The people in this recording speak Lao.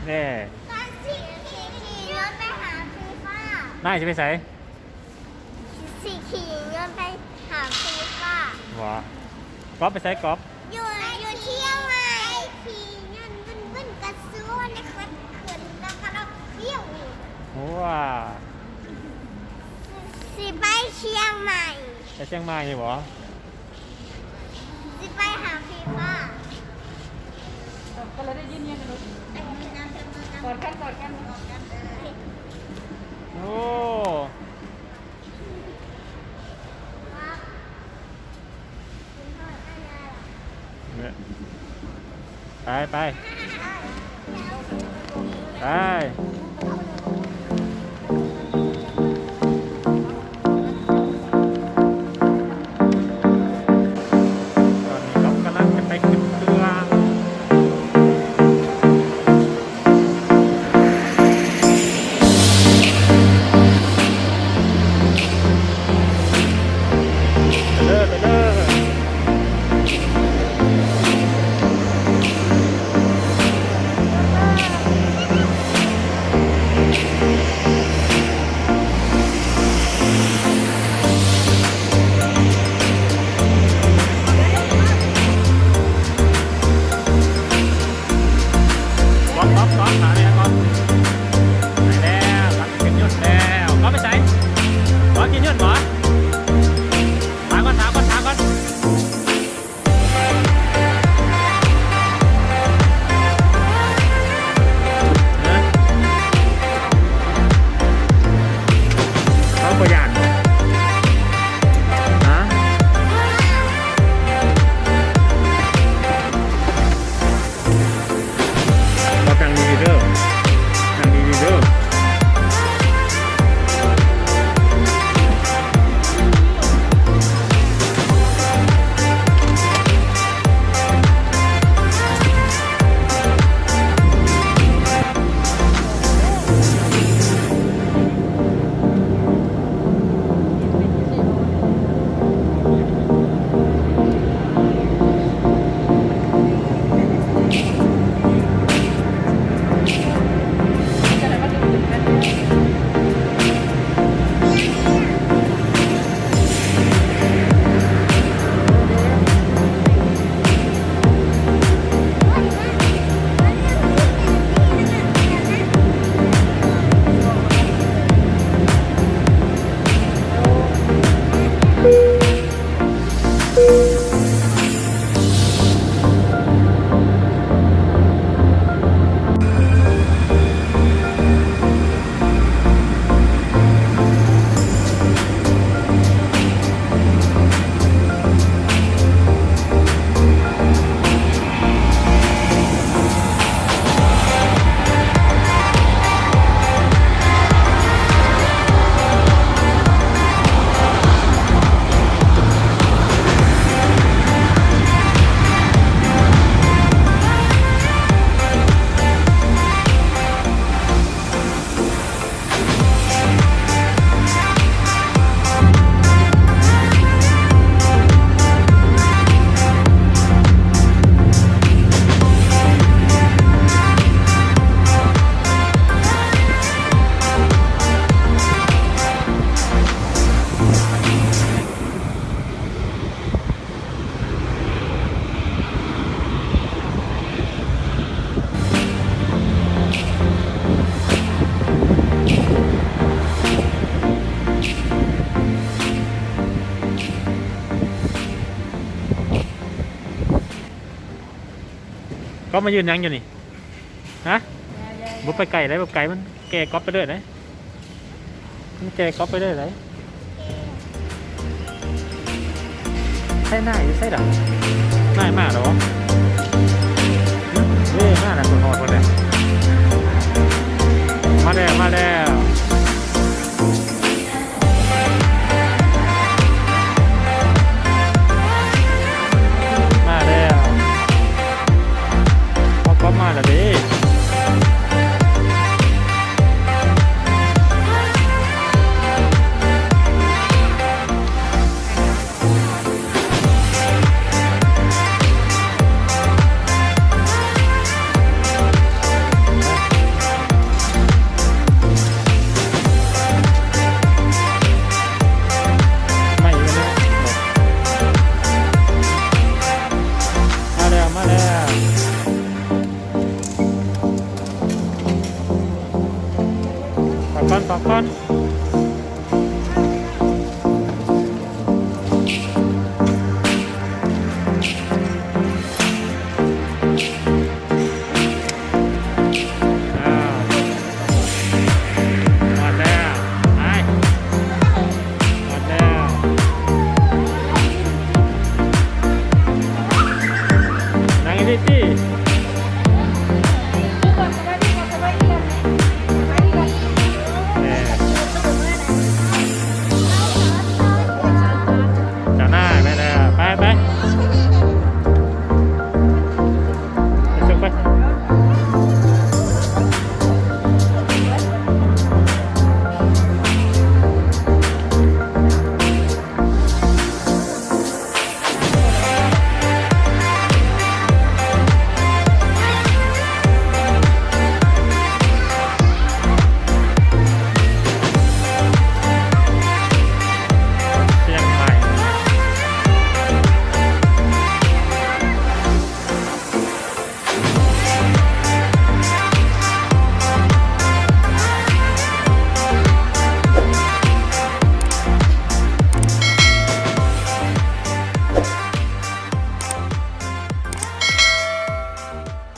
ແນ່ ຂ້ອຍຊິຂີ່ ຂີ່ຍົນໄປຫາໄຟຟ້າ. ນາຍຊິໄປໃສ? ຊິຂີ່ຍົນໄປຫາໄຟຟ້າ. ຫວາ ກອບໄປໃສກອບ? ຢູ່ ຢູ່ຊຽງໃໝ່. ຂີ່ຍົນວຶ້ນໆກະຊູໃນຄົນຂຶ້ນ ແລ້ວກະລົດລ້ຽວ. ຫວາ ຊິໄປຊຽງໃໝ່. ໄປຊຽງໃໝ່ນີ້ບໍ? ຊິໄປຫາໄຟຟ້າ. ເອີ ກໍເລີຍໄດ້ຍິນຫຍັງກັນເນາະ. ກອດກັນ ກອດກັນ. ໂອ້ ໄປ ໄປ ໄປ. ຕອນນີ້ກໍກຳລັງຈະໄປຂຶ້ນເຮືອ. ໄປເດີ ໄປເດີ. ໄປແລ້ວ ລັກຂຶ້ນຍົນແລ້ວ. ກໍໄປໃສ? ກໍຂຶ້ນຍົນບໍ? ຖາມກ່ອນ ຖາມກ່ອນ ຖາມກ່ອນ. ເຮົາບໍ່ຢ້ານບໍ່? ຮະ? ກໍນັ່ງດີໆເດີ ນັ່ງດີໆເດີ. ກໍມາຢືນຫຍັງຢູ່ນີ້? ຮະ? ບໍ່ໄປໄກໄດ໋ ບໍ່ໄກ ມັນແກ່ກັອບໄປເລື້ອຍໄດ໋ ມັນແກ່ກັອບໄປເລື້ອຍໄດ໋. ໃສ່ນາຍຢູ່ໃສດອກ? ນາຍມາແລ້ວບໍ່? ເອີ ມາແລ້ວ ຮອດພຸ້ນແຫຼະ. ມາແລ້ວ ມາແລ້ວ. ມາແລ້ວ ເຂົາກໍມາແລ້ວເດ້. ອອກກ່ອນ. ອ້າວ ຮອດແລ້ວ ໄປ ຮອດແລ້ວ ນັ່ງດີໆ.